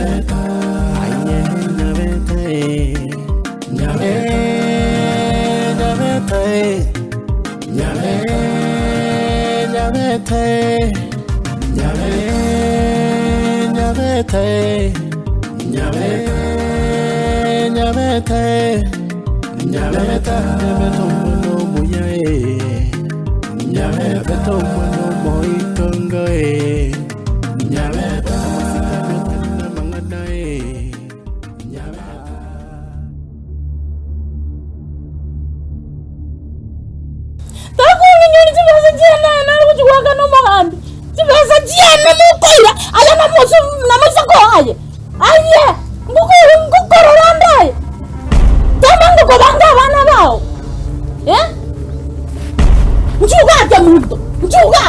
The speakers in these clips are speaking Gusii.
Nyabeta, aye Nyabeta eh. Nyabeta, Nyabeta eh. Nyabeta, Nyabeta eh. Nyabeta, Nyabeta eh. Nyabeta, Nyabeta eh. Nyabeta, Nyabeta omwana omuya eh. Nyabeta omwana omoitongo eh. Nyabeta amasikani otari namang'ana eh. Nyabeta. Takonyinyori chibesa chiane aye nare gochia goakana omogambi, chibesa chiane mokoira aye namosu namaiseko aye, aye ngokoro ngokorora ande aye, tama ngokobanga abana bao eh? Nchuga ake monto, nchuga!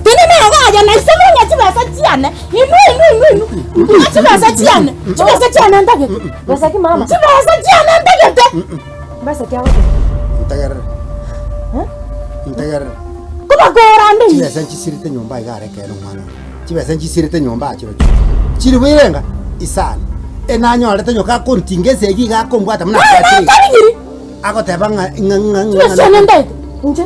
Tenena iga aye naise mong'e chibesa chiane, inwe inwe inwe inwe, ng'a chibesa chiane, chibesa chiane ntagete, Besa ki mama? chibesa chiane ntagete. Besa ki agoteba? Ntegerere. Ntegerere. Kobakora ande inwe. Chibesa nchisirete nyomba iga are ekero omwana one. Chibesa nchisirete nyomba chirochio. Chilifu irenga isano. Enanyorete nyoka akontinga esegi iga akombwata buna Aye akwatire iga. nakarigiri. Agoteba ng'a ng'a ng'a ng'a Chibesa chiane ntaete Inche?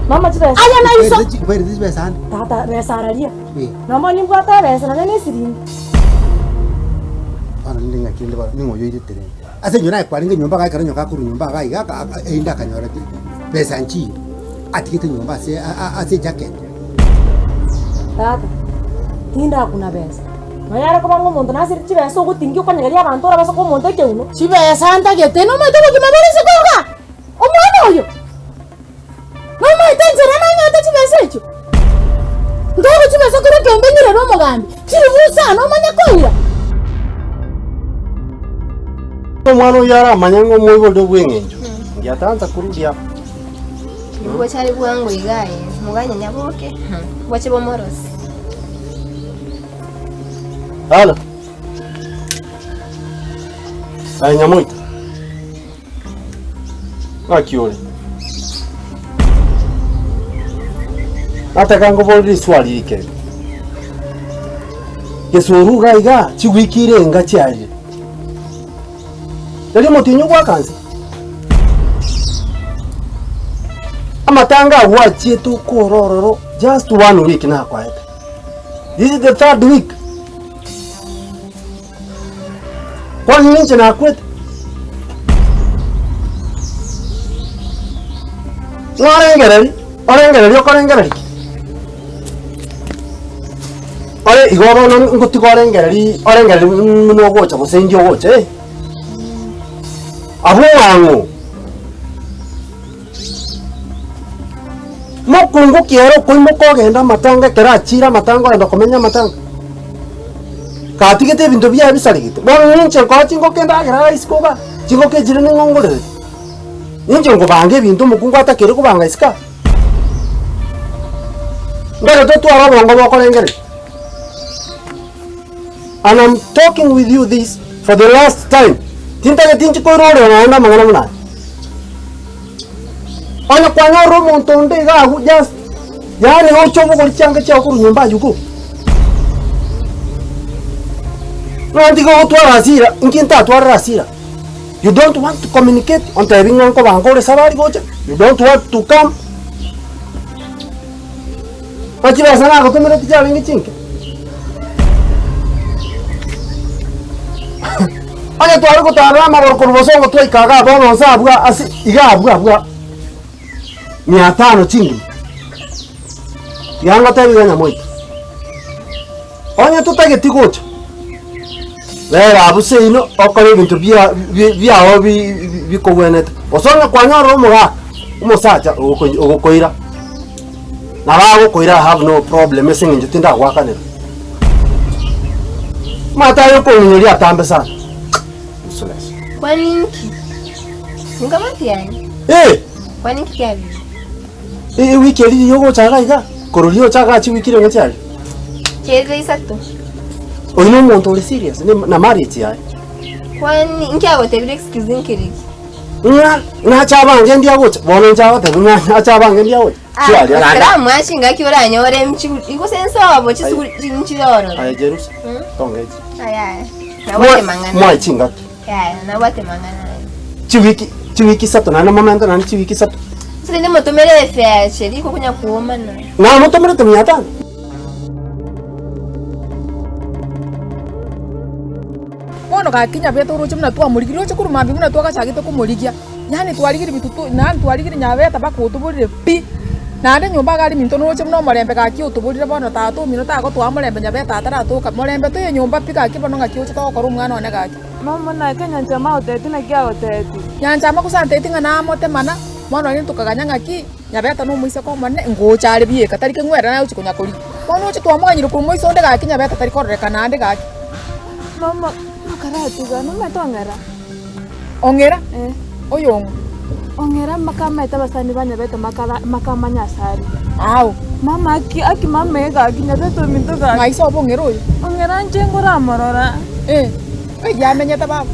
Mama chibesa. Aye na iso. Nkwerete chibesa ande. Tata besa araria. Eh. Nomo nimbwate ebesa nonya ne esiringi. Bono ninde ng'aki rende bono ning'o oyoirete rende. Ase eng'encho naye kwarenge nyomba iga ekero nyoka akorwa nyomba iga iga aka aka erinde akanyora chi besa nchiyo, atigete nyomba ase a- a- ase ejacket. Tata, tindakuna besa. Nonya are koba ng'a omonto nasire chibesa ogotingia okonyegeria abanto orabase koa omonto ekeuno. Chibesa ntagete nomanyete obogima bore isiko iga? Omwana oyo! Nomanyete enchera nanyete chibesa echio? Ntoegwe chibesa korwa ekeombe ng'irere omogambi, chilifu isano omanye koira. Omwana oyio aramanye ng'a omoibori bw'eng'encho, ngiatansa korudia. Ngocha are bwango iga aye, moganye nyaboke, boche bomorosi. Halo. Aye Nyamoita. Ng'aki ore? Nataka ngoborere riswali rike. Gesoru iga iga chiwiki irenga chiarire. Tari omotienyi ogwakansa? Amatanga agwo achiete okore ororo just one week nakwaete. This is the third week. Kwani ninche nakwete? Mwarengereri, orengereri okorengereri ki? Ore igo bono ngotiga orengereri orengereri buna ogocha gose inki ogocha eh. Abwo ng'ang'o. Mokungu ki ere okoimoka ogenda amatanga ekero achiire amatanga ogenda komenya amatanga? Gatigete ebinto biaye bisaregete. Bono ninche nkoa chingoko endagera iga isiko igaa, chingoko echire ning'o ngorerete? Ninche nkobanga ebinto omokungu atakeire kobanga isiko aa? Mbere totware obongo bokorengereria. And I'm talking with you this for the last time. Tintageti inche koirorera naende amang'ana buna aya. Onye kwanyorire omonto onde iga agwo just yaani oche obogori chianga chiago korwa nyomba aywo go. Ng'a ntige gotwara hasira, inki ntatwarire hasira? You don't want to communicate, ontebi ng'a nkobanga ore safari gocha, you don't want to come. Ng'a chibesa nagotomerete chiarenge chinke. Onye tware gotarera amagoro korwa bosongo twaika igaa bono nse abwo ase iga abwo abwo mia tano chingima. Tiga ngotebi iga nyamoito, onye totageti gocha, rera abwo seino okore ebinto bia bi biago bi bikogwenerete. Gose onye kwanyorire omogaka, omosacha ogoko ogokoira, nabo agokoira I have no problem ase eng'encho tindagoakanera. Omanyete aye okong'inyoria atambe sana, useless. Kwani inki? Ninkamati yaye. Eh! Kwani inki kiabire? Ewiki eria riria ogocha iga iga, korwa riria ocha iga chiwiki renge chiaria. Chiaerire isato. Oyio na omonto ore serious na marriage yaye. Kwani inki agotebire excuse nkeri ki? Ng'a nache abange ndi agocha, bono inche agotebia ng'a nache abange ndi agocha. Chiaria naende. Ekero mwachi ngaki oranyore nchi gose nsobo chisukuru nchire ororo. Aye Jerusa, tongechi. Aya, nabwate mang'ana. Mwae chingaki. Yaya, nabwate mang'ana aya. Chiwiki, chiwiki isato naende momente naende chiwiki isato. Ase rende motomere efeche riko konya kuomana. Namotomerete mia tano. Bono gaki Nyabeta oroche buna twamorigirie, roche korwa mambia buna twagachagete komorigia, yaani twarigirie bitutu yaani twarigirie Nyabeta mpaka otoborire pi. Naende nyomba iga are minto noroche buna omorembe gaki otoborire bono tata omino tagotoa morembe Nyabeta ataratoka, morembe toiyo nyomba pi gaki bono ng'aki oche togokora omwana one gaki. Mama naki Nyanchama agotebetie naki agotebetie. Nyanchama gose antebetie ng'a namotemana, bono rende tokaganya ng'aki. Nyabeta nomoiseke omonene, ngocha are bieka, tari keng'were naye ochia konya korigia. Bono oche twamoganyire korwa moiso onde gaki Nyabeta tari kororekana ande gaki. Mama, mokaratiga, nomanyete ong'era? Ong'era? Eh. Oyo ong'o? Ong'era makamanyete abasani ba Nyabeta makara makamanya ase are. Ao. Mama aki aki mama ee gaki Nyabeta ominto gaki. Ng'ai sobo ong'era oyo? Ong'era inche ngoramorora. Eh, ng'ai amenyete baba?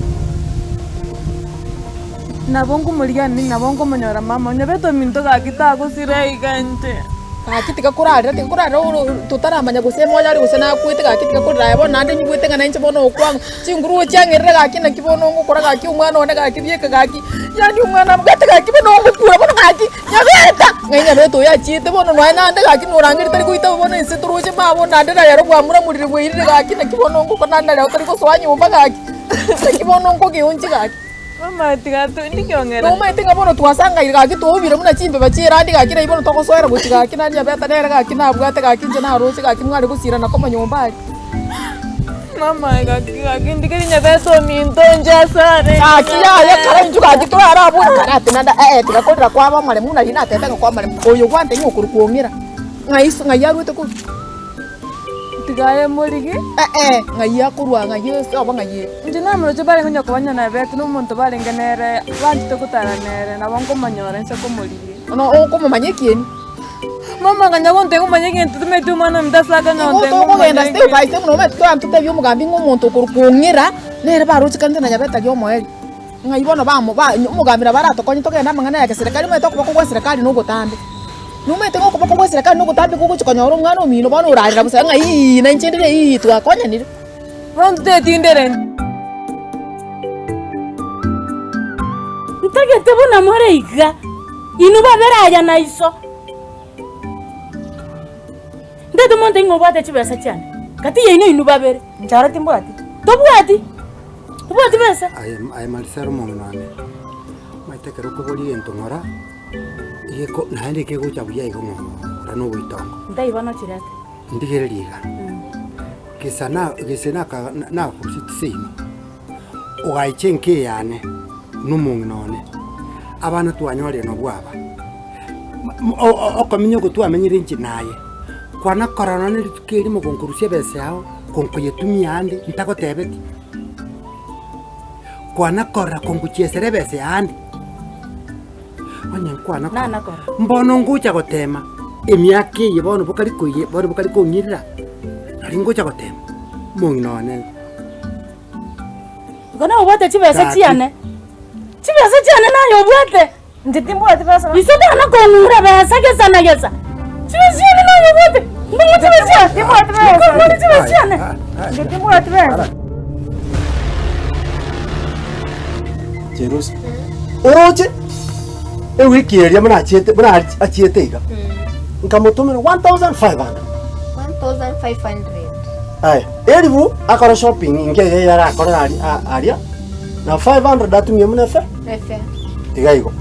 Nabo nkomorigia nabo nkomonyora mama, onye bete ominto gaki tagosira iga inche. Gaki tiga korarera, tiga korarera oro totaramanya gose moyo are gose nakwete gaki tiga korera aye bono naende nyigwete ng'a nainche bono okwang'a, chinguru chiang'erire gaki naki bono ngokora gaki omwana one gaki bieka gaki, yaani omwana abwate gaki bono ngokura bono gaki, nyabeta! Ng'ai nyabeta oyo achiete bono nonya naende gaki norangeria tari goita bono inse toroche mama naende na rero bwamuramurire bwairire gaki naki bono ngokora naende na rero tari gosoa nyomba gaki, naki bono nkogeonchi gaki. Mama tiga tondike ong'era. Nomaete ng'a bono twasangaire gaki twaubire buna chimbeba chi'erandi gaki nai bono togosoera gochia gaki nari Nyabeta nere gaki nabwate gaki inche naroche gaki mware gosirana koma nyomba aria. Mama gaki gaki ndigeri Nyabeta ominto inche asare. Gaki yaya kare inchuo gaki torare abwo kare ati naende ee tiga korera kwaba amaremu nari natebete ng'a kwa amaremu oyo gwantebia ng'a okorokwa ong'era ng'ai ng'ai arwete korwa. Tiga aye morigi. Ee, ng'ai akorwa, ng'ai ase obo ng'ai ere. Inche namoroche barenge onye koba Nyabeti na omonto barenge nere, banchete gotara nere, nabo nkomonyora inse komorigia. Bono okomomanya ekieni. Mama nganya gontebia ngomanye egento timanyeti omwana ominto ase akanya Igo gontebia tokogenda ngomanye step by egento. step nomanyete toyana totebie omogambi ng'a omonto okorokwa ong'era, nere barochekanete na Nyabeti aria omoerio. Ng'ai bono bamo ba omogambi nabo aratokonye togende amang'ana ya keserekari omanyete okoboko gwa eserekari na ogotambe. Nomanyete ng'a okoboko gwa eserekari na ogotambe gogochia konyora omwana omino bono orarera bosa ng'a iiii na inche ndire iiii twakonyanire. Bono tetindere. Ntagete buna more iga, inwe babere aya na iso. Ntagete omonto ng'a obwate chibesa chiane, gati yaino inwe babere. Inche aro timbwati. Tobwati? Tobwati besa? Aye aye Mariselo omong'ina one, omanyete ekero okoboria egento ng'ora, egeko naende kegocha buya igo ng'ora na oboitongo. Ntai bono chirete. Ndigereria iga, gesa na gese naka nakorusia seino, ogaicha enka eyane na omong'ina one, abana twanyorire nabwo aba, o- o- okomenya oko twamenyire inche naye, kwana korora nonye rituko erimo gonkorusia ebesa yao, gonkoyetumia ande ntagotebeti. Kwana korora kongochiesera ebesa yane, onye nkwana korora, Nana korora. mbono ngocha gotema emiaka eye bono bokari koiye bono bokari kong'irera, nari ngocha gotema, omong'ina one. Igo nobwate chibesa Gaki. chiane, chibesa chiane naye obwate. Inche timbwati besa. Iso tana kong'ura besa gesa na gesa. Chibesa chiane naye obwate. Mbong'u chibesa chiane. Timbwati besa. Mbong'u chibesa chiane. Inche timbwati besa. Jerusa, oroche ewiki eria buna achiete buna achiete iga, nkamotomera 1500. 1500. Aya, eribu akore shopping inke eye yarakorera aria aria, na 500 atumie buna efe. Efe. Tiga igo,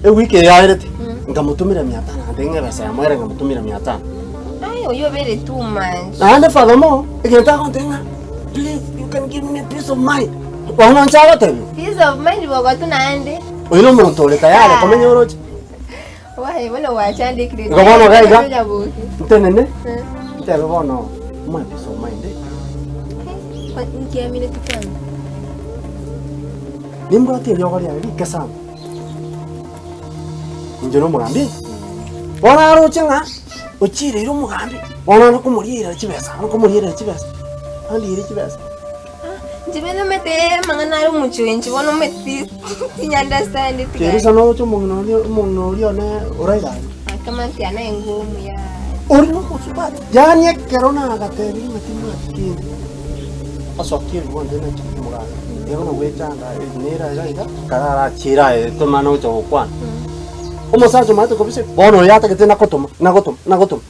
ewiki eye yaerete, nkamotomera mia tano, agateba ng'a ebesa yamoera nkamotomera mia tano. Ai, oyio obeire too much. Naende furthermore, egento agontebia ng'a please you can give me peace of mind. Bono inche agotebia. Peace of mind bogotu naende. Oyo nomonto ore tayari komenya oroche. Waye bono gwachandekire. Igo bono iga iga, ntenene, ntebe bono omoe peace of mind. Nkiamineti kwanza. Nimbwate eriogo riane rike sana. Inche nomogambi. Bono aroche ng'a ochireire omogambi, bono one komorierera chibesa, one komorierera chibesa, andire chibesa. Inche bene omanyete amang'ana are omochie oyo inche bono omanyete tinya understandeti gaki. Kerisa nogocha omong'ina oria omong'ina oria one oraira aye. Aka manti yane engomu yaya. Ori nomosubati, yaani ekero nagatebirie ng'a timwati kende, osokie ebibo nde nache komogaka, iga buna gwechanda nere iga iga, kararachire aye tomana gocha gokwana. Omosacha omanyete kobisa, bono oyo atagete nagotoma, nagotoma, nagotoma.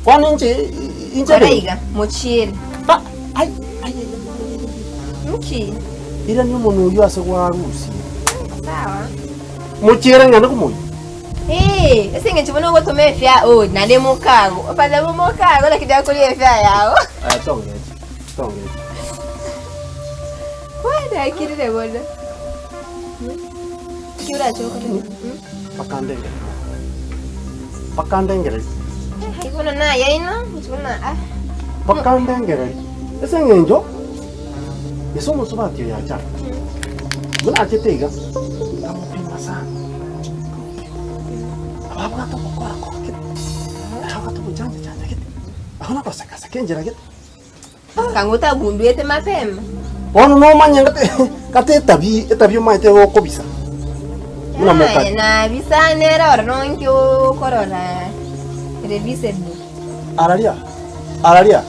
Bono inche inche Kora iga, mochiere. Ah, ai, ai, ai, ai, ai. Nki? Irania omonwa oyio ase gwarusie. Sawa. Mochiere ng'ende komoyia. Ee, ase eng'encho bono ogotoma efia oh, naende mokago. Afadhali mokago lakini akoria efia yao. Aya tongechi, tongechi. Wee, nakirire bono. Ki orache okore? Bakandengereria. Bakandengereria. Ai bono nayaino, inche bono ah. Bakandengereria. Ase eng'encho, ase omosubati oyo acha, buna achete iga, nkamopima sana, nkamopima. Ababwate ogokora kore gete, ababwate ogochancha chancha gete, abwo nagoseka seka enchera gete. Kang'o otagunduete mapema. Bono nomanye ngate gate etabi etabi omanyete gokobisa buna mokari. Aye nabisa nere ororo nki okorora ere visible. Araria araria.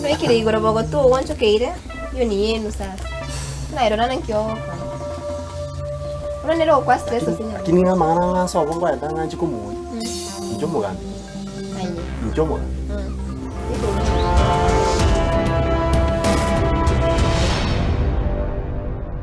Noikire igoro bogotu ogonchokeire hiyo ni yenu sasa. Nairora naki ogokora. Bono nere ogokwa stress ase nyama. Lakini ng'a amang'ana ng'a nsobo ngoenda ng'a nchi komoria. Inche omogambi. Aye. Inche omogambi.